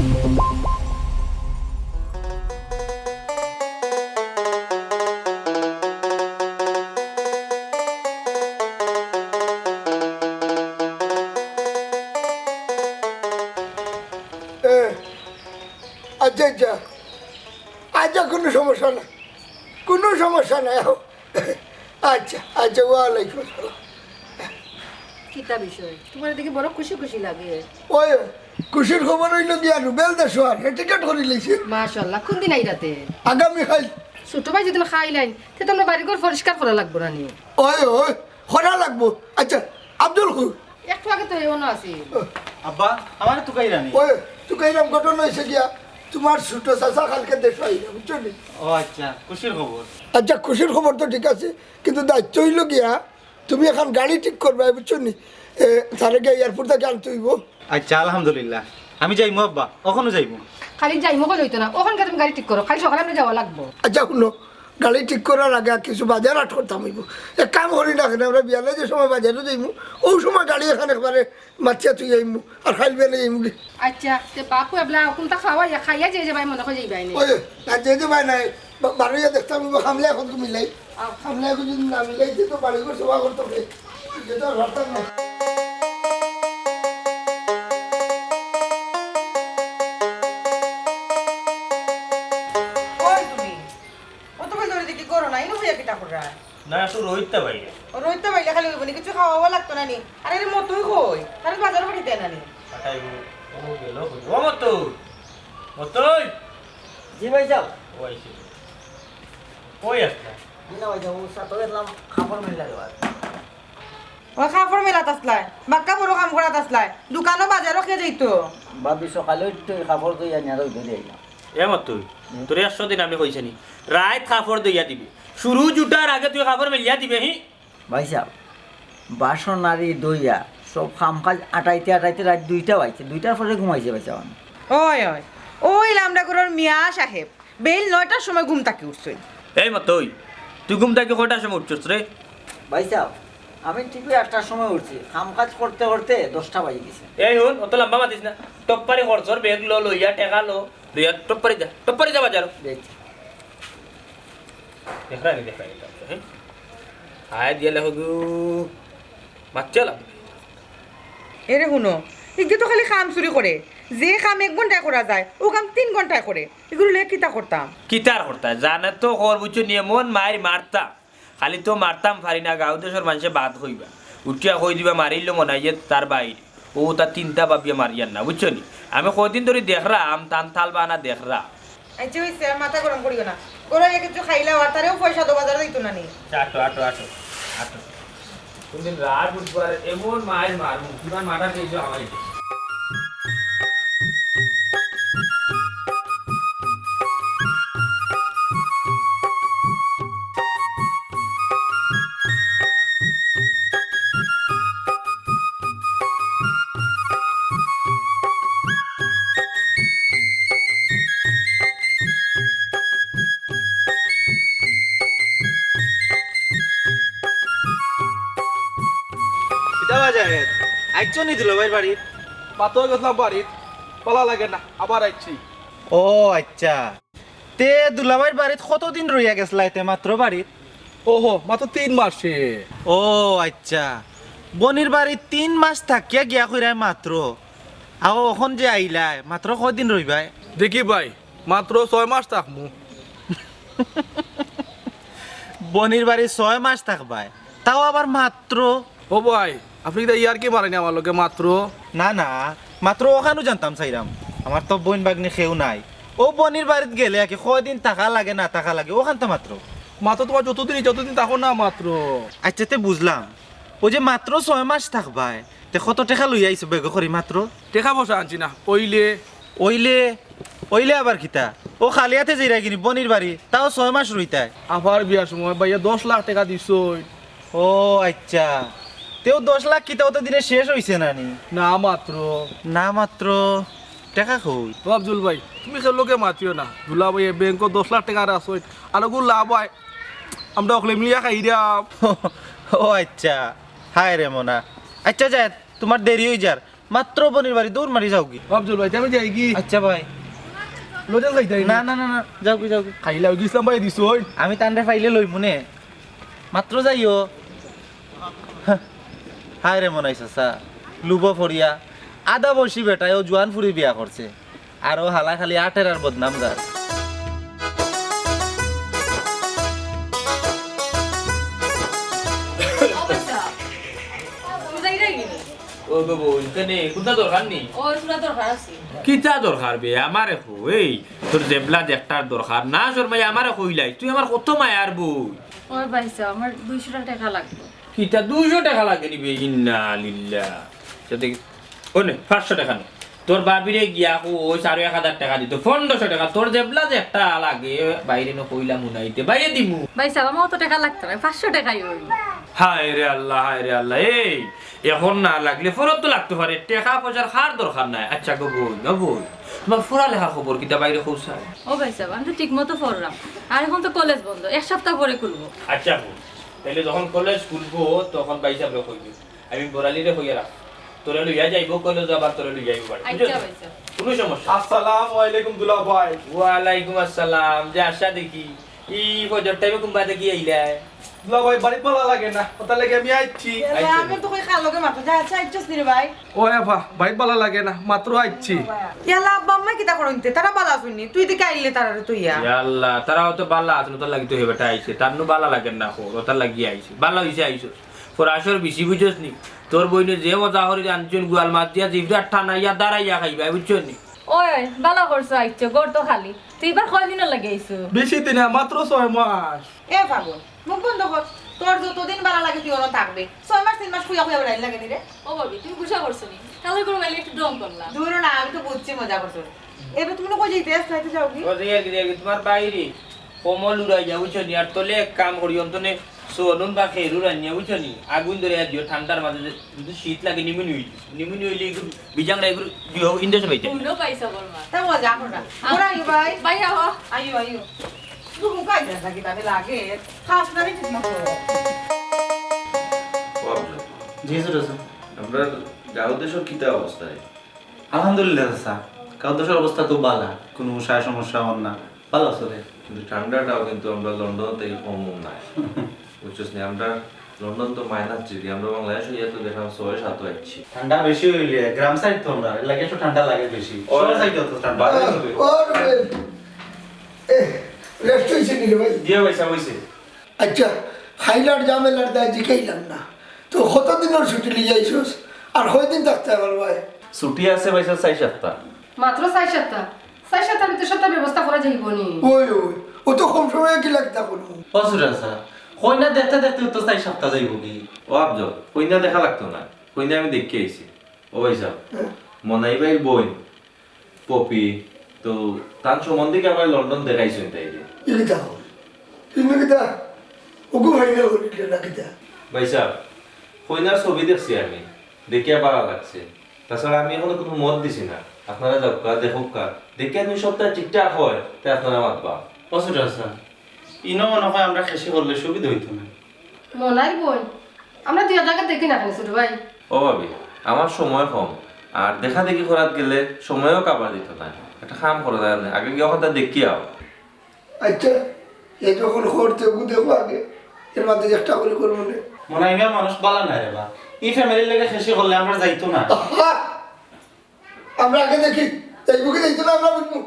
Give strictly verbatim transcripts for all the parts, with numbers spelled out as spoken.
এ, আচ্ছা, আচ্ছা। আচ্ছা, কুনু সমস্যা নাই, কুনু সমস্যা নাই। আচ্ছা, আচ্ছা, ওয়ালাইকুম আসসালাম। কিতা বিষয়? তুমারে দেখি বড় খুশি খুশি লাগে। ওই, খুশির খবর অইলো গিয়া রুবেল দেশওয়ার, হে টিকিট করি লইছে। মাশাআল্লাহ, কুনদিন আইরাতে? আগামী কাইল। ছোট ভাই যেদিন খাইলাইন, তে তো আমরা বাড়িঘর পরিষ্কার করা লাগবো না নি? ওই, ওই, করা লাগবো। আচ্ছা, আব্দুল কই? একটু আগে তো এমন আছি। আব্বা, আমারে তুকাইরা নি? ওই, তুকাইরাম, ঘটনা অইছে গিয়া, তুমার ছোট চাচা কালকে দেশো আইরা, বুঝছো নি? ও আচ্ছা, খুশির খবর। আচ্ছা, খুশির খবর তো ঠিক আছে, কিন্তু দায়িত্ব অইলো গিয়া, তুমি এখন গাড়ি ঠিক করবায়, বুঝছো নি? এ, তারে গিয়া এয়ারপোর্ট থাকি আনতে অইবো। আচ্ছা, আলহামদুলিল্লাহ। আমি যাইমু আব্বা, অখনউ যাইমু। খালি যাইমু কইলে অইতো না, অখন গিয়া তুমি গাড়ি ঠিক করো, খালি সকালে আমরা যাওয়া লাগবো। আচ্ছা, হুনো, গাড়ি ঠিক করার আগে আর কিছু বাজার হাট করতাম অইবো। এক কাম করি না কেনে, আমরা বিয়ালে যে সময় বাজারো যাইমু, অউ সময় গাড়ি এখান একবারে মাতিয়া থুই আইমু, আর কাইল বিয়ালে যাইমু গি। আচ্ছা, তে বাপু এবলা কুনতা খাওয়াইয়া, খাইয়া যে যে ভাই মনে অয় যাইবায় নি। ওই, না, যে যে ভাই নাই, বা-, বারইয়া দেখতাম অইবো, খামলা এখন তো মিলাই। আও। খামলা এখন যদি না মিলাই, তে তো বাড়িঘর সেবা করতে হবে। যে তো আর পারতাম না। কই তুমি? অত বেলা ধরি দেখি করো না, ইনো হইয়া কিতা কররা? না, একটু রইতা বাইরে। ও রইতা বাইরে খালি অইবো নি, কিছু খাওয়াও লাগতো না নি? আরে, আরে, মতই কই? তারে বাজারো পাঠাইতে না নি? পাঠাইবো, ও গেল কই? ও মতই! মতই! জি ভাইসাব। ও আইছে। কই আছলা? জি না ভাইসাব, ও সাথে গেছিলাম কাপড় মেলা দেওয়ার। ও কাপড় মেলাত আছলায়, বাক্কা বড় কাম করাত আছলায়, দোকানো বাজারো কে যাইতো? ভাবি সকালে উঠতে কাপড় ধুইয়া নিয়ে রইদে দিয়ে আইলাম। এ মতই, হুম। তোরে একশো দিন আমি কইছি নি, রাইত কাপড় ধুইয়া দিবে, সূর্য উঠার আগে তুই কাপড় মেলিয়া দিবে, হি? ভাইসাব, বাসন আরি ধইয়া সব কাম কাজ আটাইতে আটাইতে রাইত দুইটা বাজছে, দুইটার পরে ঘুমাইছি ভাইসাব আমি। ওই, ওই, ওই লামডা ঘরর মিয়া সাহেব, বেইল নয়টার সময় ঘুম থাকি উঠছইন। এই মতই, তুই ঘুম থাকি কয়টার সময় উঠছস রে? ভাইসাব, আমি ঠিকই আটটার সময় উঠছি, কাম কাজ করতে করতে দশটা বাজি গেছে। এই হুন, অত লাম্বা মাতিস না, টপ্পারি খরচর ব্যাগ ল, লইয়া টেকা ল, লইয়া টপ্পারি যা, টপ্পারি যা বাজারো। দেখছি। দেখরা নি, দেখরা নি, হ্যাঁ? আয় দিয়া লেখো গু, মাতছে লাভ নাই। এরে হুনো, ইগে তো খালি কাম চুরি করে। যে কাম এক ঘন্টায় করা যায়, অউ কাম তিন ঘন্টায় করে। ইগুরে লইয়া কিতা করতাম? কিতার করতা? জানে তো খবর বুঝছো নি, এমন মাইর মারতাম। খালি তো মারতাম পারি না, গাঁও দেশর মানষে বাদ কইবা। উঠিয়া কই দিবা, মারিলো মনাইয়ে তার বাইর। অউ তা চিন্তা ভাবিয়া মারিয়ার না, বুঝছো নি? আমি কয়দিন ধরি দেখরাম, তান তাল বাহানা দেখরাম। আচ্ছা, অইছে, আর মাথা গরম করিও না। ঘরো গিয়া কিছু খাইলাও, আর তারেও পয়সা দেও, বাজারো যাইতো না নি। আচ্ছা, আটো, আটো, আটো, আটো। কোনদিন রাত বুধবার এমন মাইর মারমু, তুমার মাথা খেয়েছো আমার। কিতা বাজার? আইছো নি দুলাভাইর বাড়িত? মাত্র গেছিলাম বাড়িত, ভালা লাগে না, আবার আইছি। ও আচ্ছা, তে দুলাভাইর বাড়িত কতদিন রইয়া গেছলায় তে মাত্র বাড়িত? ওহো, মাত্র তিন মাসে। ও আচ্ছা, বনির বাড়িত তিন মাস থাকিয়া গিয়া কইরায় মাত্র। আও, অখন যে আইলায়, মাত্র কয়দিন রইবায়? দেখি ভাই, মাত্র ছয় মাস থাকমু। বনির বাড়ি ছয় মাস থাকবায়, তাও আবার মাত্র। ও ভাই, আপনি কিতা ইয়ার্কি মারইন নি আমার লগে মাত্র? না, না, মাত্র অখানউ জানতাম চাইরাম। আমার তো বইন ভাগ্নি কেউ নাই। অউ বনির বাড়িত গেলে আর কি কয়দিন থাকা লাগে না থাকা লাগে, অখানতা মাত্র। মাত্র তুমার যতদিন ইচ্ছা ততদিন থাকো না মাত্র। আচ্ছা, তে বুঝলাম। অউ যে মাত্র ছয় মাস থাকবায়, তে কত টেকা লইয়া আইছো বেগো করি মাত্র? টেকা পয়সা আনছি না, অইলে। অইলে? অইলে আবার কিতা? অউ খালি আতে যাইরায়গি নি বনির বাড়ি, তাও ছয় মাস রইতায়। আবার বিয়ার সময় ভাইয়ে দশ লাখ টেকা দিছইন। ও আচ্ছা, তেউ দশ লাখ কিতা অতদিনে শেষ অইছে না নি? না মাত্র। না মাত্র? টেকা কই? ও আফজল ভাই, তুমি কেউর লগে মাতিও না। দুলাভাইয়ে ব্যাংকো দশ লাখ টেকা রাখছইন, আর অগু লাভ অয়, আমরা অকলে মিলিয়া খাইরাম। ও আচ্ছা, হায় রে মনা। আচ্ছা যাইত, তুমার দেরি অই যার, মাত্র বনির বাড়ি দৌড় মারি যাওগি। আফজল ভাই, আমি যাইগি। আচ্ছা ভাই। লজেন্স খাইতাই না, না, না, না, যাওগি, যাওগি। খাইলা ওই ইসলাম ভাই দিছো ওই। আমি তানরে পাইলে লইমুনে। মাত্র যাইও। হায় রে মনাই চাচা, লুবো ফড়িয়া, আধা বয়সী বেটায় ও জুয়ান ফুরি বিয়া করছে, আর ও হালা খালি আটের আর বদনাম গার। ও বাচ্চা, তুমি যাইরায় নি? ও গো বইন, কেনে, কুনটা দরকার নি? ও, থুড়া দরকার আছে। কিতা দরকার বে? আমারে কও, এই, তোর যেবলা যেকটার দরকার, না শরমাইয়া আমারে কইলাইস, তুই আমার কত মায়ার বইন। ওই ভাইসাব, আমার দুইশোটা টেকা লাগবো। কিতা দুইশো টেকা লাগে নি বে? ইন্না লিল্লাহ। ওই নে, পাঁচশো টেকা নে। তোর ভাবিরে গিয়া কইস আরো এক হাজার টেকা দিতো, পনরোশো টেকা। তোর যেবলা যেকটা লাগে, বাইরে নু কইলা মুনাইতে, বাইরে দিমু। ভাইসাব, আমার অত টেকা লাগতো নায়, পাঁচশো টেকাই অইবো। হায় রে আল্লাহ, হায় রে আল্লাহ, এই, এখন না লাগলে পরে তো লাগতো পারে, টেকা পয়সার কার দরকার নাই। আচ্ছা গো বইন, ও বইন, তুমার পড়ালেখার খবর কিতা বাইরে কও চাই? ও ভাইসাব, আমি তো ঠিক মতো পড়রাম, আর এখন তো কলেজ বন্ধ, এক সপ্তাহ পরে খুলবো। আচ্ছা বইন, তাইলে যখন কলেজ খুলবো তখন ভাইসাবরে কইবে। আমি বড়ালিরে কইয়া রাখ, তোরে লইয়া যাইবো কলেজ, আবার তোরে লইয়া আইবো বাড়ি, বুঝছো? আচ্ছা ভাইসাব। কুনু সমস্যা? আসসালামু আলাইকুম দুলাভাই। ওয়ালাইকুম আসসালাম। যে আশা দেখি, ই ফজর টাইমে কুনবায় থাকি আইলায়? দুলাভাই, বাড়িত বালা লাগে না, অতার লাগি আমি আইছি। এলা, আইছো। আমি তো কই কার লগে মাতো, যা, আচ্ছা, আইছস নি রে ভাই? ও এফা, বাড়িত বালা লাগে না, মাত্র আইছি। ইয়াল্লা, আব্বা আম্মা কিতা করইন তে? তারা বালা আছইন নি? তুই দেখি আইলে তারারে থইয়া। ইয়াল্লা, তারা অতো বালা আছইন, অতার লাগি তো হে বেটা আইছে। তার নু বালা লাগে না, খোর, অতার লাগি আইছে। বালা অইছে আইছস। ফরাসর বেশি বুঝছস নি? তোর বইনে যে মজা করি রানছইন, গুয়াল মাছ দিয়া জিবরা টানাইয়া দাঁড়াইয়া খাইবায়, বুঝছস নি? ওই, বালা করছো আইছো, ঘর তো খালি। তুই ইবার কয়দিনর লাগি আইছো? বেশি দিন না, মাত্র ছয় মাস। এ পাগল, মুখ বন্ধ কর। তোর যতদিন বালা লাগে তুই অনো থাকবে। ছয় মাস তিন মাস খুইয়া খুইয়া বেড়াইল লাগে নি রে? ও ভাবি, তুমি গুসা করছো নি? কালর গরু বাইলে একটু ঢং করলাম। দূর না, আমি তো বুঝছি মজা করছো। এবার তুমি কই যাইতে আসলে তো যাওগি? ও যাইয়ার গি, যাইয়ার গি, তুমার বাইরে কমল উড়াই যাও, বুঝছো নি? আর তলে এক কাম করি, অন্তনে সোনুন বা খেরু রান্নিয়া, বুঝছো নি? আগুন ধরাইয়া দিও, ঠান্ডার মাঝে যে, যদি শীত লাগে, নিমুনি অইলি। নিমুনি অইলি, এগুর বিজাংরা এগুর দিও, ইন্ডেসে বাইতে। উনো পাইছা বলমা। তা মজা করো না। ওরা আইও ভাই। ভাই, আও। আইও, আইও। শুধু মুখ আইতে থাকি, তাতে লাগে। খাস না রে, ঠিক মতো। ও আফজল। জি, স্যার, স্যার। আমরার গাঁও দেশর কিতা অবস্থা রে? আলহামদুলিল্লাহ, স্যার। গাঁও দেশর অবস্থা খুব বালা। কুনু সায় সমস্যা অর না। বালা চলে। কিন্তু ঠান্ডাটাও কিন্তু আমরার লন্ডন থাকি কম নায়। বুঝছস নি? আমরার লন্ডন তো মাইনাস ডিগ্রি, আমরা বাংলাদেশ অইয়া তো দেখলাম ছয় সাত আইছি। ঠান্ডা বেশি অইলে, গ্রাম সাইড তো আমরার, এর লাগি একটু ঠান্ডা লাগে বেশি। ও, শহর সাইডে অত ঠান্ডা লাগে না। ও, রুবেল। এ, রেস্ট অইছে নি রে ভাই? জি ভাই সাব, অইছে। আচ্ছা, খাইলার ঝামেলার দায় জিকাইলাম না। তো কতদিনর ছুটি লইয়া আইছস? আর কয়দিন থাকতে পারবায়? ছুটি আছে ভাই সাব, চাইর সাপ্তা। মাত্র চাইর সাপ্তা? চাইর সাপ্তার ভিতরে সবটা ব্যবস্থা করা যাইবো নি? ওই, ওই, অত কম সময়ে কিলা কিতা করমু? ও সুরা সাব, কইনা দেখতে দেখতে তো চাইর সাপ্তা যাইবোগি। ও আফজল, কইনা দেখা লাগতো না, কইনা আমি দেখিয়া আইছি। ও ভাই সাব, হ্যাঁ। মনাই ভাইর বইন, পপি, তো তান সম্বন্ধে কি আমরারে লন্ডন দেখাইছইন তাইলে? ই কিতা কও? তুমি কিতা ওগু ফাইনাল করিলে না কিতা? ভাই সাব, কইনার ছবি দেখছি আমি, দেখিয়া বালা লাগছে। তাছাড়া আমি এখনো কুনু মত দিছি না। আপনারা যাউক্কা, দেখউক্কা। দেখিয়া যদি সবটা ঠিকঠাক অয়, তে আপনারা মাতবা। ও সুরা সাব, ইনো মনে অয় আমরা খেশি করলে সুবিধা অইতো না। মনাইর বইন, আমরা দুইও জাগা দেখি না কেনে ছোট ভাই? ও ভাবি, আমার সময় কম, আর দেখা দেখি করাত গেলে সময়ও কাবার দিতো নায়। একটা কাম করা যায় না, আগে গিয়া অখানটা দেখিয়া আও। আচ্ছা, এ যখন করতে অগু দেখো আগে, এর মাঝে একটা করি করবো নে। মনাই মিয়া মানুষ বালা নায় রে বা, ই ফ্যামিলির লগে খেশি করলে আমরা যাইতো না। আহা! আমরা আগে দেখি, যাইবো কি যাইতো না আমরা বুঝবো।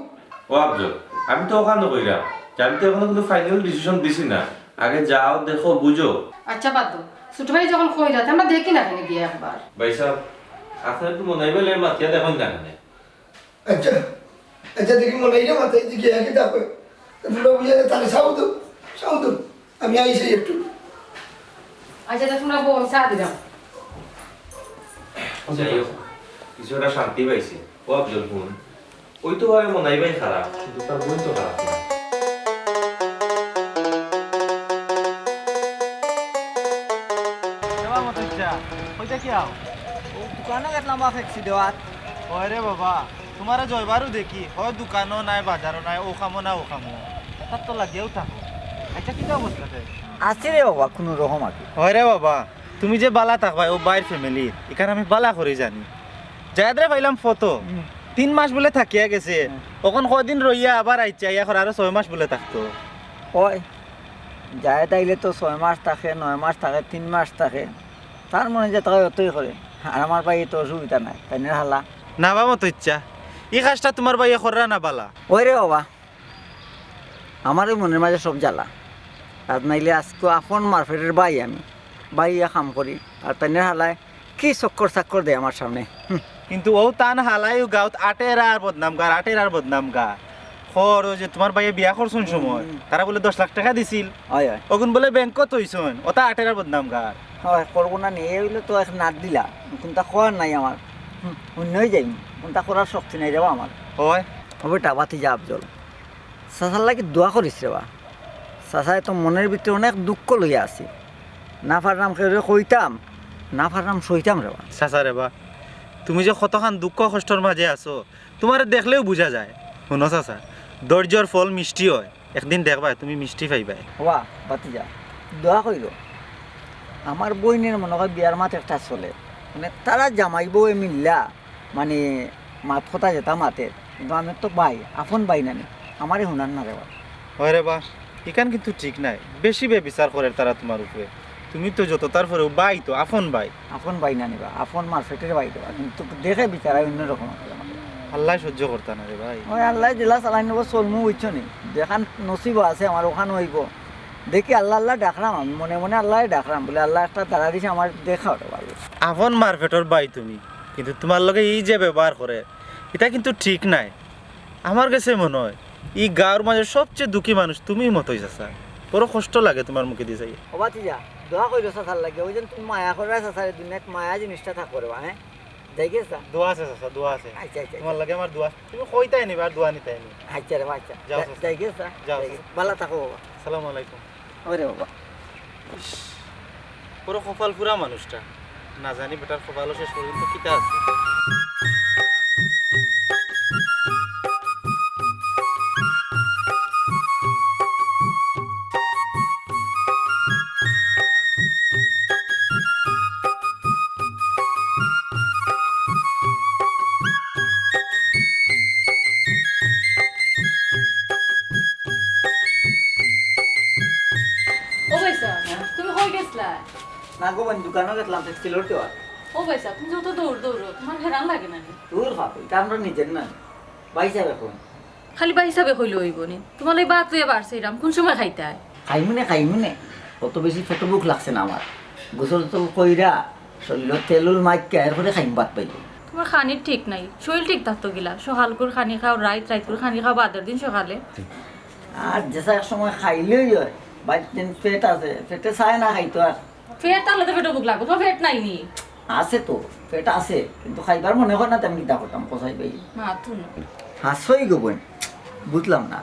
ও আফজল, আমি তো অখানো কইরাম যে আমি তো এখনো কুনু ফাইনাল ডিসিশন দিছি না। আগে যাও, দেখো, বুঝো। আচ্ছা, বাদ দেও। ছোট ভাই যখন কইরা, তে আমরা দেখি না কেনে গিয়া একবার। ভাই সাব, আপনারা একটু মনাই ভাইরে মাতিয়া দেখইন না কেনে? আচ্ছা, আচ্ছা, দেখি মনাইরে মাতিয়া দেখি একই দেখো। তোমরা বুঝে তাহলে সাউদু, সাউদু। আমি আইছি একটু। আচ্ছা, তে তুমরা বও, আমি চা দিরাম। যাই হোক, কিছু একটা শান্তি পাইছি। ও আফজল, হুন, অইতো পারে মনাই ভাই খারাপ, কিন্তু তার বইন তো খারাপ না। এবার মতো ইচ্ছা, কইতা কি আও? ও দোকানো গেছলাম বা ফেকছি দেওয়াত। ওই রে বাবা, তুমারে জয়বারও দেখি, হয় দোকানও নাই, বাজারও নাই, ও কামো না, ও কামো। এটার তো লাগিয়াও থাকো। আচ্ছা, কিতা অবস্থা তে? আছি রে বাবা, কুনু রকম আর কি। হয় রে বাবা, তুমি যে বালা থাকবায়, ও ভাইর ফ্যামিলির, ইখান আমি বালা করি জানি। জায়েদরে পাইলাম ফটো। হুম। তিন মাস বুলে থাকিয়া গেছে। হুম। অখন কয়দিন রইয়া আবার আইছে, আইয়া কর আরো ছয় মাস বুলে থাকতো। অয়, জায়েদ আইলে তো ছয় মাস থাকে, নয় মাস থাকে, তিন মাস থাকে। তার মনে যেতা কয় অতই করে। আর আমার ভাইয়ে তো অসুবিধা নাই, তাইনর হালা। না বা মতো ইচ্ছা, ই কাজটা তুমার ভাইয়ে কররা না বালা। অয় রে বাবা, আমার অউ মনর মাঝে সব জ্বালা। আজ নাইলে আইজকু আপন মার পেটর ভাই আমি, ভাইয়া কাম করি, আর তাইনর হালায় কি চক্কর চাক্কর দেয় আমার সামনে। হুম। কিন্তু অউ তান হালায় অউ গাউত আটের আর বদনাম গার, আটের আর বদনাম গার। কর, অউ যে তুমার ভাইয়ে বিয়া করছইন সময়, হুম। তারা বুলে দশ লাখ টেকা দিছিল। অয়, অয়। অগুন বুলে ব্যাংকো থইছইন, অতা আটের আর বদনাম গার। অয়, করবো না নি, অইলে তো এক নাক দিলা। কুনতা কওয়ার নাই আমার। হুম, হুনিয়া যাইমু। কুনতা করার শক্তি নাই রে বা আমার। অয়। ও বেটা, ভাতিজা আফজল। চাচার লাগি দোয়া করিস রে বা। চাচায় তো মনর ভিতরে অনেক দুঃখ লইয়া আছে। না পাররাম কেউরে কইতাম, না পাররাম সইতাম রে বা। চাচা রে বা, তুমি যে কতখান দুঃখ কষ্টর মাঝে আছো, তুমারে দেখলেউ বুঝা যায়। হুনো চাচা, ধৈর্যর ফল মিষ্টি অয়, একদিন দেখবায় তুমি মিষ্টি পাইবায়। ওবা, ভাতিজা, দোয়া করিও। আমার বইনর মনো কয় বিয়ার মাত একটা চলে, মানে তারা জামাই বউয়ে মিল্লা, মানে মাত কথা যেতা মাতের, কিন্তু আমি তো ভাই, আপন ভাই নানি, আমারে হুনার না রে বা। অয় রে বা, ইখান কিন্তু ঠিক নায়, বেশি বেবিচার করের তারা তুমার উপরে। তুমি তো যত তার পরেও ভাই তো, আপন ভাই। আপন ভাই নানি বা, আপন মার পেটর ভাই রে বা, কিন্তু দেখে বিচারায় অইন্য রকম। আল্লায় সহ্য করতা না রে ভাই। অয় আল্লায় যেলা চালাইন নিবো চলমু, বুঝছো নি? যেখান নসিবো আছে আমার অখান অইবো। দেখি আল্লা আল্লা ডাকরাম আমি, মনে মনে আল্লারে ডাকরাম, বুলে আল্লা একটা দাড়া দিছে আমার দেখা ওটা ভাই। আপন মার পেটর ভাই তুমি, কিন্তু তুমার লগে ই যে ব্যবহার করের, ইটা কিন্তু ঠিক নায়। আমার গেছে মনো অয়, ই গাউর মাঝে সবচে দুখী মানুষ তুমি মতোই চাচা। বড় কষ্ট লাগে তুমার মুখেদি চাইয়া। ও ভাতিজা, দোয়া করিও চাচার লাগি, অউ যেন তুমি মায়া কররায় চাচারে, দুনিয়াত মায়া জিনিসটা থাকবো রে বা, হ্যাঁ? যাইগি চাচা? দোয়া আছে চাচা, দোয়া আছে। আচ্ছা, আচ্ছা, তুমার আচ্ছা। লাগি আমার দোয়া আছে। তুমি কইতায় নিবা আর দোয়া নিতায় নি। আচ্ছা রে বা, আচ্ছা। যাও যা-, চাচা। যাইগি চাচা? যাও যাইগি। চাচা। বালা থাকো বাবা। আসসালামু আলাইকুম। ওরে বাবা। বড় কপাল পুড়া মানুষটা। না জানি বেটার কপালো শেষ পর্যন্ত কিতা আছে। ও ভাইসাব, তুমি কই গেছলায়? না গো বইন, দোকানো গেছলাম, টেক্সটাইলর তো আর। ও ভাইসাব, তুমি যত দৌড় দৌড়ো, তুমার হেরান লাগে না নি? দূর বাপ, ইটা আমরার নিজর না। ভাইসাবে কইন। খালি ভাইসাবে কইলে অইবো নি? তুমার লাগি ভাত লইয়া বারছি, ইরাম কুন সময় খাইতায়? খাইমু নে, খাইমু নে। অত বেশি পেটো ভুক লাগছে না আমার। গোসল টোসল কইরা, শরীলো তেল উল মাখিয়া, এরপরে খাইমু ভাত পাইলে। তুমার খানির ঠিক নাই, শরীল ঠিক থাকতো কিলা? সকালকুর খানি খাও রাইত, রাইতকুর খানি খাও বাদর দিন সকালে। আর যেছা এক সময় খাইলেউ অয়, ভাইর যেন পেট আছে, পেটে চায় না খাইতো আর। পেট থাকলে তো পেটো ভুক লাগবো, তুমার পেট নাই নি? আছে তো, পেট আছে, কিন্তু খাইবার মনে কয় না, তে আমি কিতা করতাম, কসাই ভাই? মা, তুই না। হাসই গো বইন, বুঝলাম না,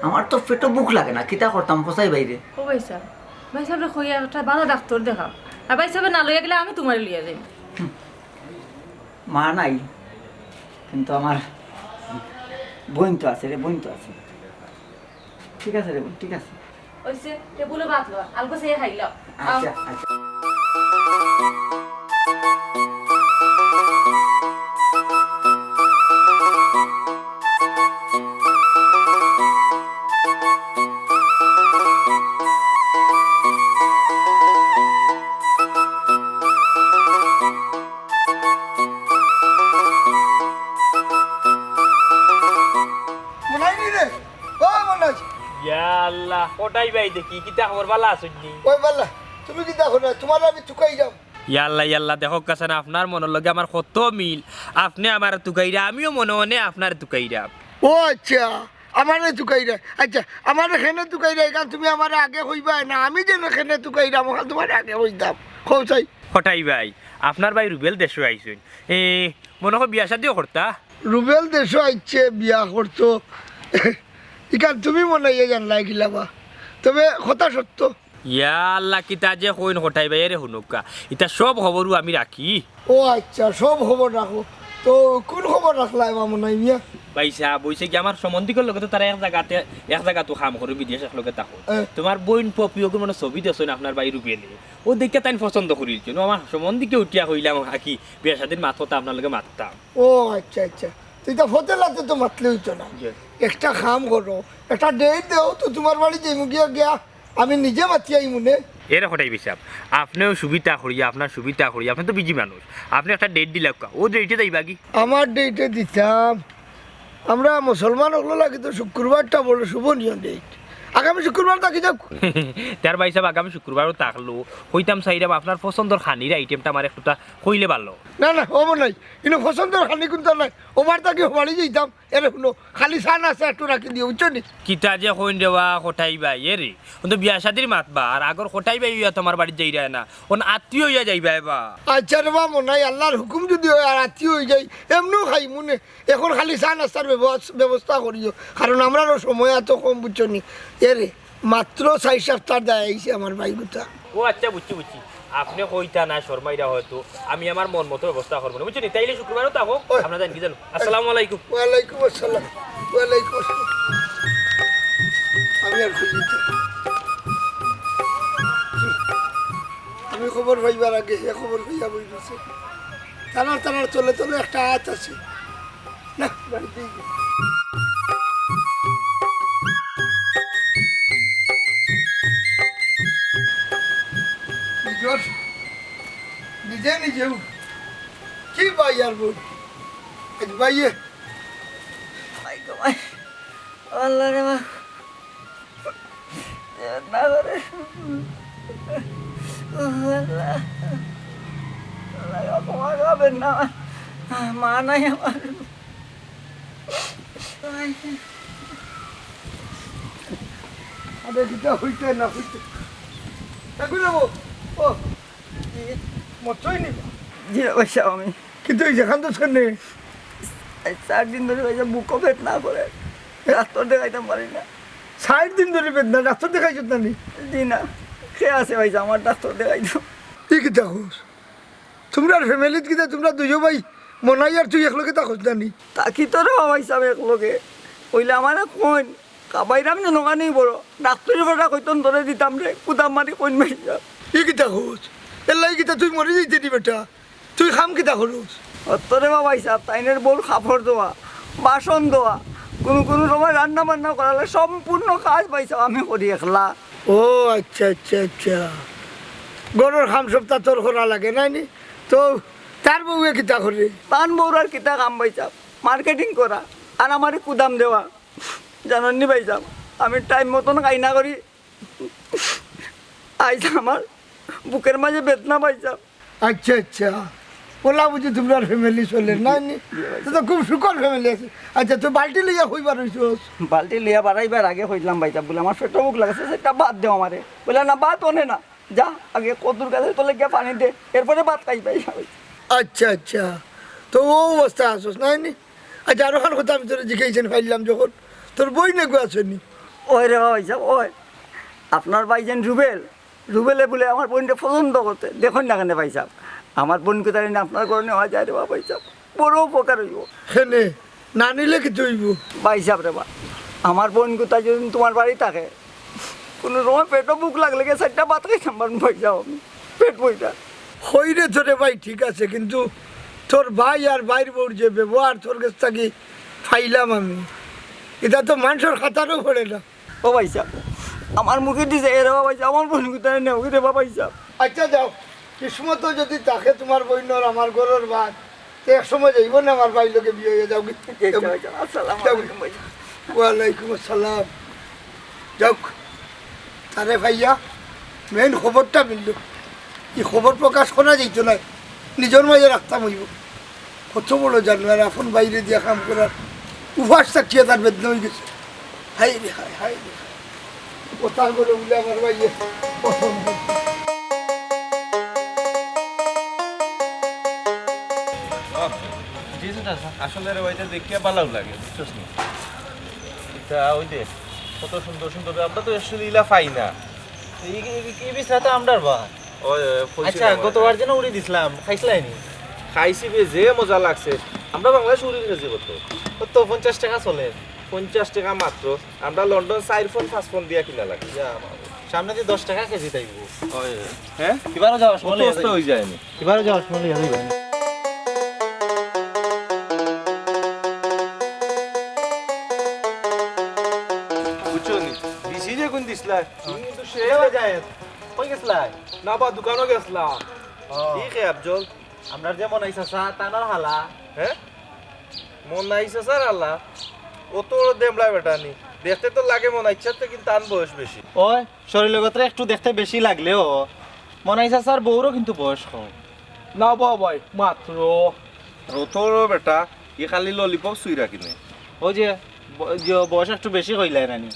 আমার তো পেটো ভুক লাগে না, কিতা করতাম, কসাই ভাইরে? ও ভাইসাব, ভাইসাবরে কইয়া একটা বালা ডাক্তর দেখাও, আর ভাইসাবে না লইয়া গেলে আমি তুমারে লইয়া যাইমু। মা নাই, কিন্তু আমার বইন তো আছে রে, বইন তো আছে। ঠিক আছে রে বইন, ঠিক আছে। অইছে, টেবুলো ভাত লও, আলগো চাইয়া খাইলাও। আও। আচ্ছা, আচ্ছা। মনাই নি রে? ও মনাই। ইয়া আল্লাহ, কটাই ভাই দেখি, কিতা খবর, বালা আছইন নি? ওই বালা, তুমি কিতা করো? তুমারে আমি তুকাইরাম। ইয়া আল্লাহ, ইয়া আল্লাহ, দেখউক্কা চাইন, আপনার মনর লগে আমার কত মিল। আপনে আমারে তুকাইরা, আমিও মনে মনে আপনারে তুকাইরাম। ও আচ্ছা, আমারে তুকাইরা। আচ্ছা, আমারে কেনে তুকাইরা, ইখান তুমি আমারে আগে কইবায় না, আমি যেন কেনে তুকাইরাম, অখান তুমারে আগে কইতাম। কও চাই। কটাই ভাই, আপনার ভাই রুবেল দেশো আইছইন। এ, মনো কয় বিয়া শাদিও করতা? রুবেল দেশো আইছে বিয়া করতো। ইখান তুমি মনাইয়া জানলায় কিলা বা? তবে কথা সত্য। ইয়া আল্লাহ, কিতা যে কইন কটাই ভাই, এরে হুনউক্কা। ইতা সব খবরউ আমি রাখি। ও আচ্ছা, সব খবর রাখো। তো কুন খবর রাখলায় বা মনাই মিয়া? ভাইসাব, অইছে কি, আমার সম্বন্ধিকর লগে তো তারা এক জাগাতে, এক জাগাত কাম করে, বিদেশ একলগে থাকইন। এ। তুমার বইন পপি অগুর মানে ছবি দেখছইন আপনার ভাই রুবেলে। অউ দেখিয়া তাইন পছন্দ করিলিছইন। অউ আমার সম্বন্ধিকে উঠিয়া কইলাম, আকি, বিয়া শাদির মাত-কথা আপনার লগে মাততাম। ও আচ্ছা, আচ্ছা। তে ইতা ফতেলাতে তো মাতলে অইতো না। জি। একটা কাম করো, একটা date দেও তো তুমার বাড়ি যাইমু গিয়া, গিয়া আমি নিজে মাতি আইমু নে। এরে কটাই ভাইসাব, আপনেও সুবিধা করিয়া, আপনার সুবিধা করিয়া, আপনে তো busy মানুষ, আপনে একটা date দিলাউক্কা, অউ date-এ যাইবাগি। আমার date-এ দিতাম, আমরা মুসলমান অকলর লাগি তো শুক্রবারটা বড় শোভনীয় date। আগামী শুক্রবার থাকি যাউক। তে ভাইসাব, আগামী শুক্রবারও থাকলো, কইতাম চাইরাম আপনার পছন্দর খানির item-টা আমারে একটুতা কইলে ভালা। না, না, অইবো নায়। ইনো পছন্দর খানি কুনতা নায়। অবার থাকি অবাড়ি যাইতাম। এরে হুনো, খালি চা নাস্তা একটু রাখি দিও, বুঝছো নি? কিতা যে কইন রে বা কটাই ভাই, এরে। অখন তো বিয়া শাদির মাতবা, আর আগর কটাই ভাই অইয়া তো আমার বাড়িত যাইরায় না। অখন আত্মীয় অইয়া যাইবায় বা। আচ্ছা রে বা মনাই, আল্লার হুকুম যুদি অয় আর আত্মীয় অই যাই, এমনেও খাইমু নে। অখন খালি চা নাস্তার ব্যবস-, ব্যবস্থা করিও, কারণ আমরারও সময় এত কম, বুঝছো নি? এরে, মাত্র চাইর সাপ্তার দায় আইছে আমার ভাইগুতা। ও আচ্ছা, বুঝছি, বুঝছি। আপনে কইতা না শরমাইরা হয়তো, আমি আমার মন মতো ব্যবস্থা করমু নে, বুঝছো নি? তাইলে শুক্রবারও থাকো, ওই। আপনারা যাইন কি জানো? আসসালামু আলাইকুম। ওয়ালাইকুম আসসালাম। ওয়ালাইকুম আসসালাম। আমি আর খুঁজি তো। আমি খবর পাইবার আগে হে খবর পাইয়া বই রইছে। তারার তারার তলে তলে একটা আত আছে। না, বাড়িতেই গেল। নিজর, নিজে নিজেও কি ভাই আর বই? আজ ভাইয়ে ভাই গো ভাই, আল্লাহ রে মা। না করে। ও আল্লাহ। আল্লাহ, ক্ষমা করবেন না। মা নাই আমার। আরে, কিতা হইতে না হইতে। এখন যাবো। ও, মরছই নি বা? জি না ভাইসাব, আমি কিন্তু এই যেখান তো শুনে। এই চাইর দিন ধরি ভাইসাব বুকো বেদনা করে, ডাক্তার দেখাইতাম পারি না। চাইর দিন ধরি বেদনা, ডাক্তার দেখাইছত না নি? জি না, কে আছে ভাইসাব আমার ডাক্তার দেখাইতো? ই কিতা কস? তুমরার ফ্যামিলিত কিতা তুমরা দুইও ভাই মনাই আর তুই একলগে থাকস না নি? থাকি তো রে বা ভাইসাব একলগে, অইলে আমারে কইন, কাবাইরাম যে নগানি বড়, ডাক্তারি বেটা কইতন ধরে দিতাম রে, কুদাম মারি কইন মারি যা। ই কিতা কস? এল্লাই কিতা তুই মরি যাইতে নি বেটা? তুই কাম কিতা করস? অত রে বা ভাইসাব, তাইনের বউর কাপড় ধোয়া, বাসন ধোয়া, কুনু কুনু সময় রান্না বান্না করালে সম্পূর্ণ কাজ ভাইসাব আমি করি একলা। ও আচ্ছা, আচ্ছা, আচ্ছা। ঘরর কাম সবতা তোর করা লাগে, নায় নি? তো তার বউয়ে কিতা করে? তান বউর আর কিতা কাম ভাইসাব, marketing করা, আর আমারে কুদাম দেওয়া। জানইন নি ভাইসাব, আমি time মতন খাই না করি, আইজ আমার বুকের মাঝে বেদনা ভাইসাব। আচ্ছা, আচ্ছা। অলা বুঝি তুমরার ফ্যামিলি চলে, নায় নি? জি, ভাইসাব। তো, তো খুব সুখর ফ্যামিলি আছে। আচ্ছা, তুই বালতি লইয়া কই বার অইছস? বালতি লইয়া বারাইবার আগে কইলাম ভাইসাব, বুলে, "আমার পেটো ভুক লাগছে, সেটা ভাত দেও আমারে।" বুলে, "না, ভাত অনে না, যা, আগে কদুর গাছর তলে গিয়া পানি দে, এরপরে ভাত খাইবায়।" আচ্ছা, আচ্ছা। তো অউ অবস্থা আছস, নায় নি? আচ্ছা, আরোখান কথা আমি তোরে জিকাইতাম পাইলাম যখন, তোর বইন এগু আছে নি? ওই রে বা ভাইসাব, ওই। আপনার ভাইজান রুবেল, রুবেলে বুলে আমার বইনরে পছন্দ করতে। দেখইন না কেনে ভাইসাব, আমার বইনগুতারে নি আপনার ঘরো নেওয়া যায় রে বা ভাইসাব, বড় উপকার অইবো। কেনে? না নিলে কিতা অইবো? ভাইসাব রে বা, আমার বইনগুতা যুদি তুমার বাড়ি থাকে, কুনু সময় পেটো ভুক লাগলে গিয়া চাইরটা ভাত খাইতাম পারমু ভাইসাব আমি, পেট ভইরা। কই রে তোরে ভাই, ঠিক আছে, কিন্তু তোর ভাই আর ভাইর বউর যে ব্যবহার তোর গেছ থাকি পাইলাম আমি, ইটা তো মানষর খাতারও পড়ে না। ও ভাইসাব, আমার মুখে দিছে এ রে বা ভাইসাব, আমার বইনগুতারে নেও রে বা ভাইসাব। আচ্ছা যাও, কিসমতো যুদি থাকে তুমার বইনর আমার ঘরর ভাত, তে এক সময় যাইবো না আমার ভাইর লগে বিয়া অইয়া যাওগি। আচ্ছা, যাওগি। আচ্ছা, আসসালামু যাওগি। আলাইকুম ভাইসাব। ওয়ালাইকুম আসসালাম। যাউক, তারে পাইয়া main খবরটা মিললো। ই খবর প্রকাশ করা যাইতো নায়, নিজর মাঝে রাখতাম অইবো। কত বড় জানোয়ার, আপন ভাইরে দিয়া কাম করার, উপাস থাকিয়া তার বেদনা অইগেছে। হায় রে হায়, হায় রে হায়। ও তার ঘরে উলে আমার ভাইয়ে। জি, সেটা আসলে রে, ওইটা দেখিয়া ভালাউ লাগে, বুঝছস নি? ইটা ওই যে কত সুন্দর সুন্দর, আমরা তো আসলে ইলা পাই না। এই, এই, এই বিছনা তো আমরার বা। ওই, ওই, আচ্ছা, গতবার যেন উড়ি দিছলাম, খাইছলায় নি? খাইছি বে, যে মজা লাগছে। আমরা বাংলাদেশ উড়ি গেছি কত। কত পঞ্চাশ টেকা চলের? পঞ্চাশ টেকা মাত্র। আমরা লন্ডন চাইর পন পাঁচ পন দিয়া কিনা লাগে। ইয়া বাবা। সামনেদি দশ টেকা কেজি তাইবো। অয়। হ্যাঁ? এবারও যাওয়ার সময় অত লইয়া অস্ত যাই। অই যায়নি। এবারও যাওয়ার সময় লইয়া যাইবা। বুঝছো নি? বিসি যে কোন দিছলা? কিন্তু সে এবার যায়। কই গেছলা? না বা, দোকানও গেছলাম। ও। কি খে আফজল? আমরার যে মনাই চাচা, তানর হালা। হ্যাঁ? মনাই চাচার হালা? অত বড় দেমলা বেটা নি। দেখতে তো লাগে মনাই চাচার, কিন্তু তান বয়স বেশি। ওই, শরীরগত একটু দেখতে বেশি লাগলেও মনাই চাচার বউরও কিন্তু বয়স কম। না বা ভাই, মাত্র। আর অত বড় বেটা, ই খালি ললিপপ চুইরা কিনে। ওই যে ব-, যে বয়স একটু বেশি কইলাই নানি,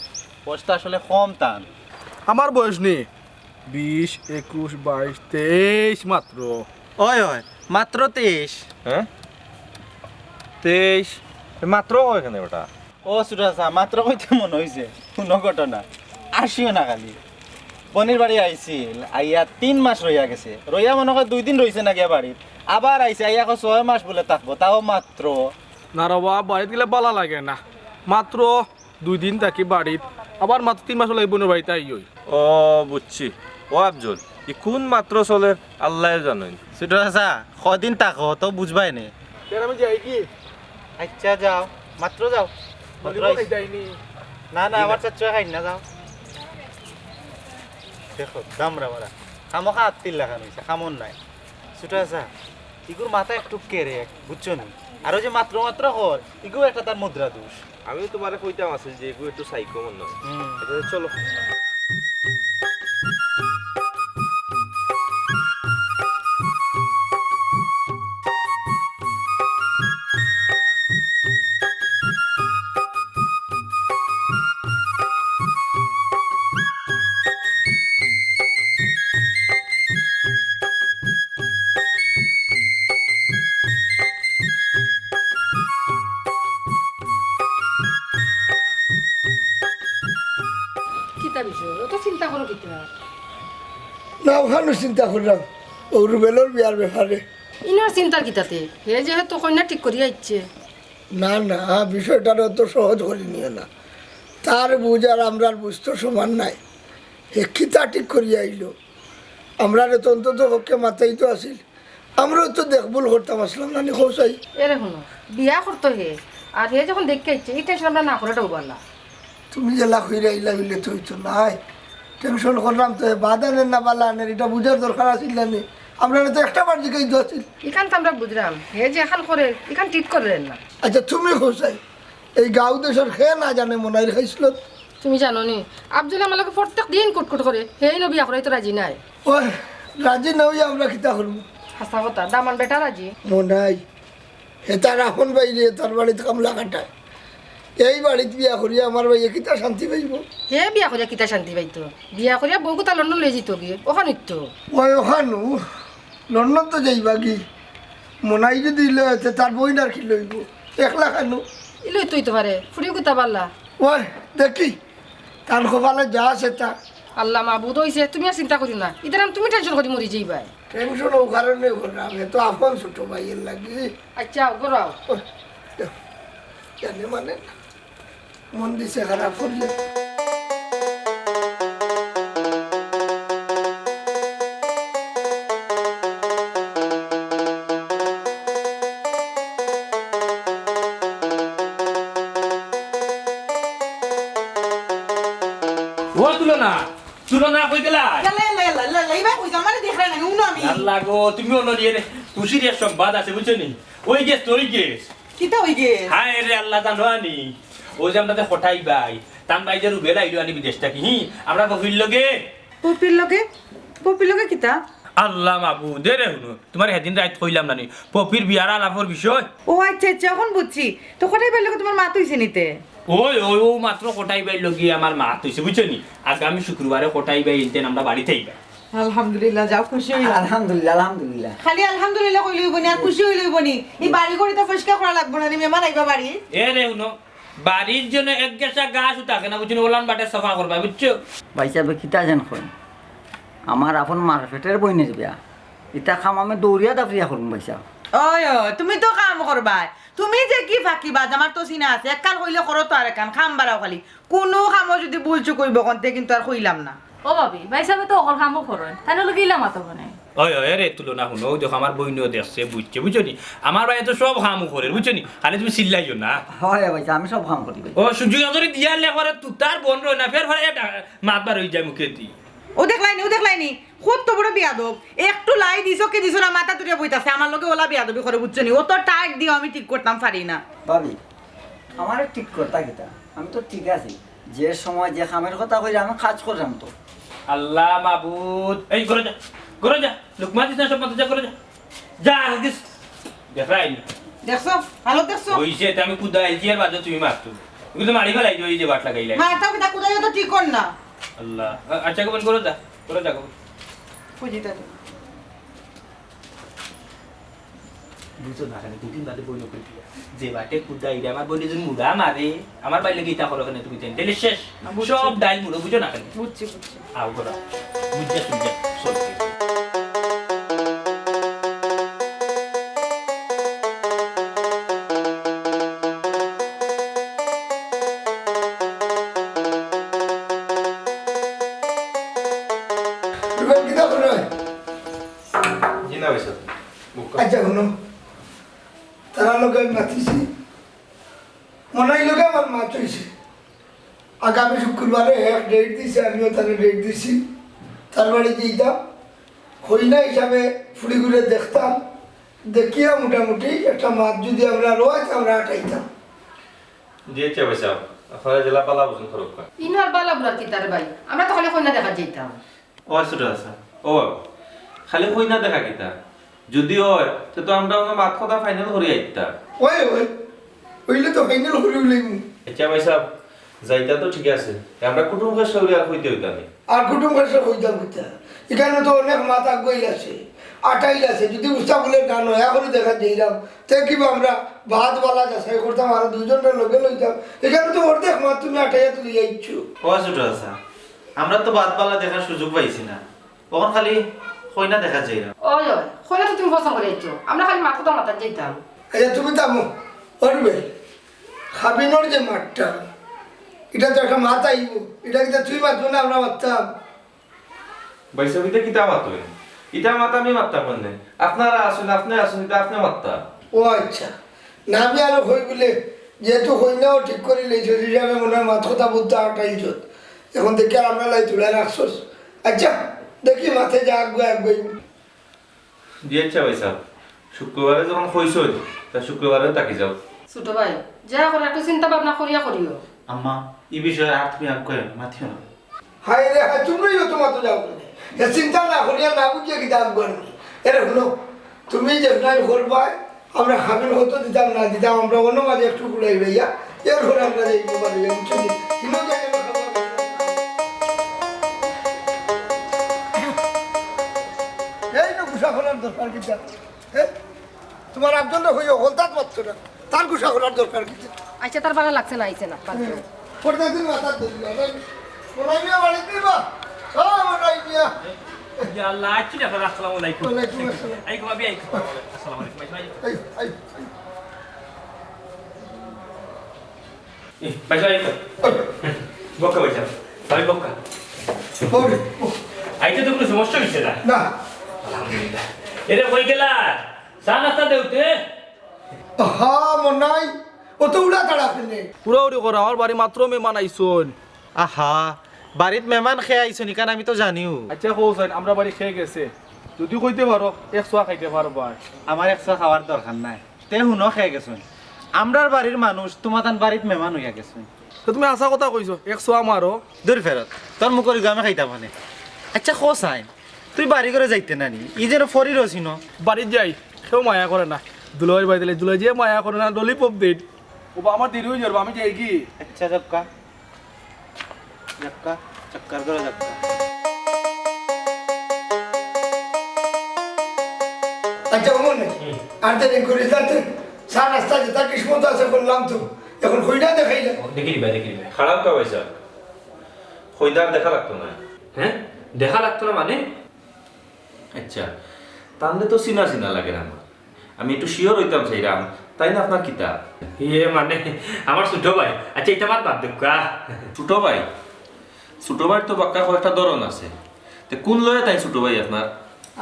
বয়স তো আসলে কম তান। আমার বয়স নি? বিশ, একুশ, বাইশ, তেইশ মাত্র। অয়, অয়, মাত্র তেইশ। হ্যাঁ? তেইশ? এ মাত্র কয় কেনে বেটা? ও ছোট চাচা, মাত্র কইতে মনে অইছে, কুনু ঘটনা। আসিও না খালি। বইনর বাড়ি আইছিল, আইয়া তিন মাস রইয়া গেছে। রইয়া মনে কয় দুই দিন রইছে না গিয়া বাড়িত। আবার আইছে, আইয়া কয় ছয় মাস বুলে থাকবো, তাও মাত্র। না রে বা, বাড়িত গেলে বালা লাগে না। মাত্র দুই দিন থাকি বাড়িত, আবার মাত্র তিন মাস অইলো বইনর বাড়িত আইয়ার। ও, বুঝছি। ও আফজল, ই কুন মাত্র চলের আল্লায় জানইন। ছোট চাচা, কয়দিন থাকো, তো বুঝবায় নে। তে আমি যাই কি? আচ্ছা, যাও, মাত্র যাও। মাত্র আইছি। না, না, আমার চাচা খাইন না, যাও। দেখো, দামরা মারা। খামোখা আত্তির লাখান অইছে, খামর নাই। ছোট চাচা, ইগুর মাথা একটু কেরে, বুঝছো নি? আর ওই যে মাত্র মাত্র কর, ইগু একটা তার মুদ্রা দোষ। আমিও তোমারে কইতাম আছিল যে এগু একটু সাইকো মনে হয়। হুম। আচ্ছা, চলো। কিতা বিষয়? অত চিন্তা করো কিতা? না, অখানউ চিন্তা কররাম, অউ রুবেলর বিয়ার ব্যাপারে। ইনো আর চিন্তার কিতাতে? হে যেহেতু কইন্যা ঠিক করিয়া আইছে। না, না, বিষয়টারে অত সহজ করি নিও না। তার বুঝ আর আমরার বুঝ তো সমান নায়। হে কিতা ঠিক করিয়া আইলো? আমরারে তো অন্তত পক্ষে মাতাইতো আছিল। আমরাও তো দেখভুল করতাম আছলাম না নি, কও চাই। এরে হুনো, বিয়া করতো হে, আর হে যখন দেখিয়া আইছে, ই tension আমরা না করাটাউ ভালা। তুমি যেলা কইরা আইলা অইলে তো অইতো নায়। Tension কররাম তো, হে বাদ আনের না বালা আনের, ইটা বুঝার দরকার আছিল না নি? আমরারে তো একটা বার জিকাইতো আছিল। ইখান তো আমরা বুঝরাম, হে যেখান করের, ইখান ঠিক করের না। আচ্ছা, তুমি কও চাই, এই গাঁও দেশর কে না জানে মনাইর খাইছলত? তুমি জানো নি, আফজলে আমার লগে প্রত্যেক দিন কুটকুট করে, হে ইনো বিয়া করাইতো রাজি নায়। ওই, রাজি না অইয়া আমরা কিতা করমু? হাছা কথা, দামান বেটা রাজি। মনাই, হে তার আপন ভাইরে, তার বাড়িত কামলা খাটায়। এই বাড়িত বিয়া করিয়া আমার ভাইয়ে কিতা শান্তি পাইবো? হে বিয়া করিয়া কিতা শান্তি পাইতো? বিয়া করিয়া বউগুতা লন্ডন লই যিতো গি, অখান অইতো। ওই অখানউ, লন্ডন তো যাইবা গি। মনাই যদি লয়, তে তার বইন আর কিলা অইবো? একলা খানু। ইলা অইতো অইতো পারে, ফুড়িগুতা বালা। ওই, দেখি, তান কপালো যা আছে তা। আল্লা মাবুদ অইছে, তুমি আর চিন্তা করিও না। ইতার নাম তুমি tension করি মরি যাইবায়। Tension অউ কারণে কররাম, হে তো আপন ছোট ভাইর লাগি। আচ্ছা, ঘরো আও। ওই, কেনে মানে না। মন দিছে খারাপ করিয়া। ও তুলনা, তুলনা কই গেলা? ইয়াল্লা, ইয়াল্লা, ইয়াল্লা, ইয়াল্লা, ইবা কই যাও? আমারে দেখরায় না, হুনো আমি। ইয়াল্লা গো, তুমি অনো নিয়ে নে। খুশির এক সংবাদ আছে, বুঝছো নি? অই গেছ, অই গেছ। কিতা অই গেছ? হায় রে আল্লা, জানো আনি? অউ যে আমরার যে কটাই ভাই, তান ভাই যে রুবেল আইলো আনি বিদেশ থাকি, হি, আমরার পপির লগে। পপির লগে? পপির লগে কিতা? আল্লা মাবুদ, এরে হুনো, তুমারে হেদিন রাইত কইলাম না নি, পপির বিয়ার আলাপর বিষয়। ও আচ্ছা, আচ্ছা, অখন বুঝছি। তো কটাই ভাইর লগে তুমার মাত অইছে নি তে? ওই, ওই, অউ মাত্র কটাই ভাইর লগে আমার মাত অইছে, বুঝছো নি? আগামী শুক্রবারে কটাই ভাই ইনতে আমরার বাড়িত আইবা। আলহামদুলিল্লাহ, যাও, খুশি অইলাম। আলহামদুলিল্লাহ, আলহামদুলিল্লাহ। খালি আলহামদুলিল্লাহ কইলে অইবো নি, আর খুশি অইলে অইবো নি? ই বাড়ি ঘর ইতা পরিষ্কার করা লাগবো না নি, মেহমান আইবা বাড়িত। এরে হুনো, বাড়ির জন্য এক গেছা ঘাসও থাকে না, বুঝছো নি? অলান বাটে সাফা করবা, বুঝছো? ভাইসাবে কিতা যেন কইন, আমার আপন মার পেটর বইনর বিয়া, ইতা কাম আমি দৌড়িয়া দাপড়িয়া করমু ভাইসাব। ওই, ওই, তুমি তো কাম করবায়, তুমি যে কি ফাঁকিবাজ, আমার তো চিনা আছে, একখান কইলে করো তো আরেকখান, কাম বাড়াও খালি। কুনু কামো যুদি ভুল চুক অইবো কন্তে কিন্তু আর কইলাম না। ও ভাবি, ভাইসাবে তো অকল কামও করইন, তাইন লগে ইলা মাতো কেনে? ওই, ওই, রে তুলনা হুনো, অউ দেখো আমার বইনও দেখছে, বুঝছে, বুঝছো নি? আমার ভাইয়ে তো সব কামও করের, বুঝছো নি? খালি তুমি চিল্লাইও না। অয় ভাইসাব, আমি সব কাম করি ভাই। ও সুযোগ ধরি দিয়ার লেখরে তুতার বন রয় না, ফের ফের এটা মাত বার অই যায় মুখেদি। অউ দেখলায়নি, অউ দেখলায়নি, কত বড় বেয়াদব। একটু লাই দিছো কি দিছো না, মাথা তুলিয়া বইতাছে, আমার লগে অলা বেয়াদবি করে, বুঝছো নি? অত টাইট দিও আমি ঠিক করতাম পারি না। ভাবি, আমারে ঠিক করতা কিতা? আমি তো ঠিক আছি। যে সময় যে কামের কথা কইরা আমি কাজ কররাম তো। আল্লাহ মাবুদ, এই ঘরো যা, ঘরো যা, লুকমা দিস না সব মাথা যা, ঘরো যা। যা, আর দিস। দেখাই না। দেখছো? হালত দেখছো? অইছে, তে আমি কুদাইছি আর বাদে তুমি মারতো। কিন্তু মারি ফেলাই দিও, এই যে বাট লাগাইলে। মারতাম কিতা, কুদাইও তো ঠিক কর না। আল্লাহ। আ-, আচ্ছা, গোপন করো যা, করো যা, গোপন। বুঝি তাতে। বুঝছো না কেনে? দুই দিন বাদে বই নকল দিয়া। যে বাটে কুদাইরে আমার বইনে যদি মুড়া মারে, আমার বাইরে গিয়ে ইতা করো কেনে তুমি তেন? তাইলে শেষ। বুঝছি। সব ডাইল মুড়ো, বুঝো না কেনে? বুঝছি, বুঝছি। আও করো। বুঝছো, বুঝছো। সত্যি। এবার কিতা করো? জি না, ভাই সাহেব। বুক কর। আচ্ছা, হুনো। তারার লগে আমি মাতিছি। মনাইর লগে আমার মাত অইছে। আগামী শুক্রবারে এক ডেট দিছে, আমিও তারে ডেট দিছি। তার বাড়ি যাইতাম। কইনা হিসাবে ফুড়িগুরে দেখতাম। দেখিয়া মোটামুটি একটা মাত যদি আমরা রয়, তে আমরা আটাইতাম। জি, আচ্ছা ভাই সাহেব। আপনারা যেলা বালা বুঝইন করউক্কা। ইনো আর বালা বুড়া কিতা রে ভাই? আমরা তো খালি কইনা দেখাত যাইতাম। ও ছোট চাচা, ও বাবা, খালি কইনা দেখা কিতা? যদি অয়, তে তো আমরা অনো মাত কথা ফাইনাল করি আইতাম। অয়, অয়, অইলে তো ফাইনাল করি লইমু। আচ্ছা ভাই সাহেব, যাইতা তো ঠিক আছে, তে আমরা কুটুম কাছারি আর কইতে অইতা নি। আর কুটুম কাছারি কইতাম কিতা? ইখানো তো অনেক মাত আগুয়াই আছে, আটাইল আছে, যদি উস্তা বলে না নয়া করি দেখাত যাইরাম, তে কিবা আমরা বাদ বালা যাচাই করতাম, আর দুইজনরে লগে লইতাম। ইখানো তো অর্ধেক মাত তুমি আটাইয়া তুলি যাইছো। ও ছোট চাচা, আমরা তো বাদ বালা দেখার সুযোগ পাইছি না, অখন খালি কইনা দেখাত যাইরাম। ওই, ওই, কইনা তো তুমি পছন্দ করি আইছো, আমরা খালি মাত কথা মাতাত যাইতাম। আচ্ছা, তুমি থামো, অরবে, খাবিনর যে মাতটা, ইটা তো একটা মাত আইবো, ইটা কিতা তুই মাতবে না, আমরা মাততাম। ভাই সাহেব, ইটা কিতা মাতইন? ইটা মাত আমি মাততাম কেনে? আপনারা আছইন, আপনে আছইন, ইটা আপনে মাততা। ও আচ্ছা, না আমি আরো কই বলে, যেহেতু কইনাও ঠিক করি লইছো, হিসাবে মনে হয় মাত কথা বুঝতে আটাইল যত। এখন দেখি আর আমরা লাই তুলে রাখছস। আচ্ছা, দেখি মাতে যা আগুয়াই আগুয়াই। জি আচ্ছা ভাই সাহেব, শুক্রবারে যখন কইছইন, তে শুক্রবারে থাকি যাও। ছোট ভাই, যা করো একটু চিন্তা ভাবনা করিয়া করিও। আম্মা, ই বিষয়ে আর তুমি আগুয়াই মাতিও না। হায় রে হায়, তুমরাই অত মাতো যাও কেনে? এ চিন্তা না করিয়া না বুঝিয়া কিতা আগুয়ার নি? এরে হুনো, তুমি যেটাই করবায়, আমরা খাবিন কত দিতাম না দিতাম, আমরা অন্য মাঝে একটু কুলাই লইয়া, এরপরে আমরা যাইতে পারি, বুঝছো নি? ইনো যাই আমরা খাবার। এই না গুসা করার দরকার কিতা? হ্যাঁ? তোমার একজনরে কইও, হলতাত মাততো না। তার গুসা করার দরকার কিতা? আচ্ছা, তার ভালা লাগছে না, আইছে না, বাদ দেও। পর্দা দিন মাথার দিন, মাথার দিন। মনাই মিয়া বাড়িত নি বা? ও মনাই মিয়া। ইয়া আল্লাহ, আইছি না, আসসালামু আলাইকুম। ওয়ালাইকুম আসসালাম। আইকো ভাবি, আইকো। আসসালামু আলাইকুম, আইকো, আইকো। আইকো, আইকো। এ, ভাই সাহেব, আইকো। বক্কা ভাই সাহেব। ভাই বক্কা। ওরে, ও। আইতে তো কুনু সমস্যা অইছে না? না। আলহামদুলিল্লাহ। এরে কই গেলা? চা নাস্তা দেও তে। আহা, মনাই, অত উড়া তাড়া কেনে? উড়াউড়ি করা, আমার বাড়ি মাত্র মেহমান আইছইন। আহা, বাড়িত মেহমান কে আইছইন, ইখান আমি তো জানিউ। আচ্ছা, কও চাইন, আমরার বাড়ি কে গেছে? যদি কইতে পারো, এক চা খাইতে পারবায়। আমার এক চা খাওয়ার দরকার নাই। তে হুনো কে গেছইন। আমরার বাড়ির মানুষ, তুমাতান বাড়িত মেহমান অইয়া গেছইন। তে তুমি হাছা কথা কইছো, এক চা মারো। দুর ফেরত, তোর মুখর ইগু আমি খাইতাম পারি না। আচ্ছা, কও চাইন, তুই বাড়ি ঘরো যাইতে না নি? ই যেন ফরির অসিনো। বাড়িত যাই, কেউ মায়া করে না। দুলাভাইর বাড়িত গেলে দুলাভাই যে মায়া করে না, ললিপপ দেইন। ও বা, আমার দেরি অই যার বা, আমি যাইগি। আচ্ছা, যাউক্কা। যাউক্কা, চক্কর করো যাউক্কা। আচ্ছা, অমন নাই। হুম। আর দেরি করিস না তুই। চা নাস্তা যেতা কিসমত আছে করলাম তো। এখন কইনা দেখাইলে। দেখি দিবা, দেখি দিবা। খারাপ কা পয়সা? কইনার দেখা লাগতো না। হ্যাঁ? দেখা লাগতো না মানে? আচ্ছা, তানরে তো চিনা চিনা লাগের আমার। আমি একটু sure অইতাম চাইরাম, তাইন আপনার কিতা? ইয়ে মানে, আমার ছোট ভাই। আচ্ছা, ইটা বাদ বাদ দেউক্কা। ছোট ভাই? ছোট ভাইর তো বাক্কা কয়েকটা ধরন আছে। তে কুন লগে তাইন ছোট ভাই আপনার?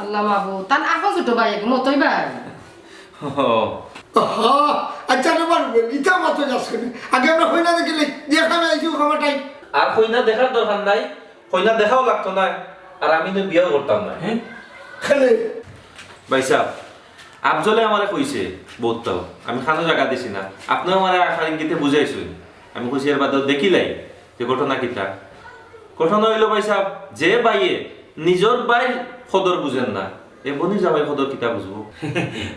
আল্লাহ মাবুদ, তান আপন ছোট ভাই, এক মতই ভাই। ও। আহা, আচ্ছা রে বাবা, ইতা মাতো যাস কেনে? আগে আমরা কইনা দেখিলাই, যেখানে আইছি ওখানে টাইম। আর কইনা দেখার দরকার নাই, কইনা দেখাও লাগতো না, আর আমি তো বিয়াও করতাম না। হ্যাঁ? কেনে? ভাইসাব, আফজলে আমারে কইছে বউততাও, আমি কানো জাগা দিছি না। আপনেও আমারে আশার ইঙ্গিতে বুঝাইছইন। আমি কইছি, এর বাদেও দেখিলাই যে ঘটনা কিতা। ঘটনা অইলো ভাইসাব, যে ভাইয়ে নিজর ভাইর কদর বুঝের না, এ বইন জামাইর কদর কিতা বুঝবো?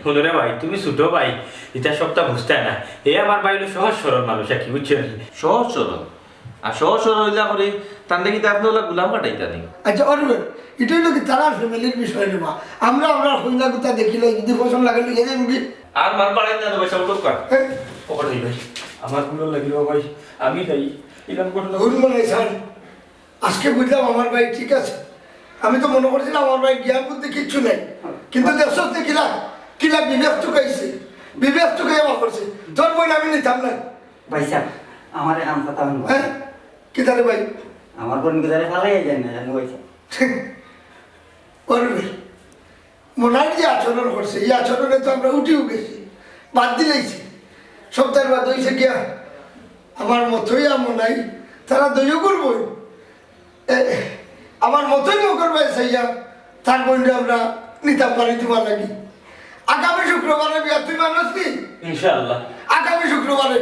হুনো রে ভাই, তুমি ছোট ভাই, ইতা সবতা বুঝতায় না। এ আমার ভাই অইলো সহজ সরল মানুষ আর কি, বুঝছো নি? সহজ সরল? আর সহজ সরল অইলা করি, তানরে কিতা আপনে অলা গুলাম খাটাইতা নি? আচ্ছা, অরুণ, ইটা অইলো কি তারার ফ্যামিলির বিষয় রে বা। আমরা, আমরা কইনা কুতা দেখিলাই, যদি পছন্দ লাগে, লইয়া যাইমুগি। আর মার বাড়াইন না রে ভাইসাব, উঠউক্কা। হ্যাঁ? ওখানে ভাই, আমার গুলো লাগিল ভাই, আমি যাই। এরকম ঘটনা অরুণ মানে স্যার, আজকে বুঝলাম আমার ভাই ঠিক আছে। আমি তো মনে করছিলাম আমার ভাই জ্ঞান বুদ্ধি কিচ্ছু নাই, কিন্তু দেখছস নি কিলা, কিলা বিবেক চুকাইছে, বিবেক চুকাইয়া বার করছে। তোর বইন আমি নিতাম না। ভাইসাব, আমার এখন কথা হুনবা। হ্যাঁ? কিতা রে ভাই? আমার বইন কিতারে ফালাই যায় না জানো ভাইসাব। ওরে ভাই, মনাই যে আচরণ করছে, এই আচরণে তো আমরা উঠিও গেছি, বাদ দিলাইছি। সপ্তাহের বাদ অইছে গিয়া আমার মতই আর মনাই, তারা দুইওগুর বইন। এ, আমার মতই মকর ভাই চাইয়া তার বইনরে আমরা নিতাম পারি তুমার লাগি। আগামী শুক্রবারে বিয়া, তুই মানস নি? ইনশাআল্লাহ। আগামী শুক্রবারে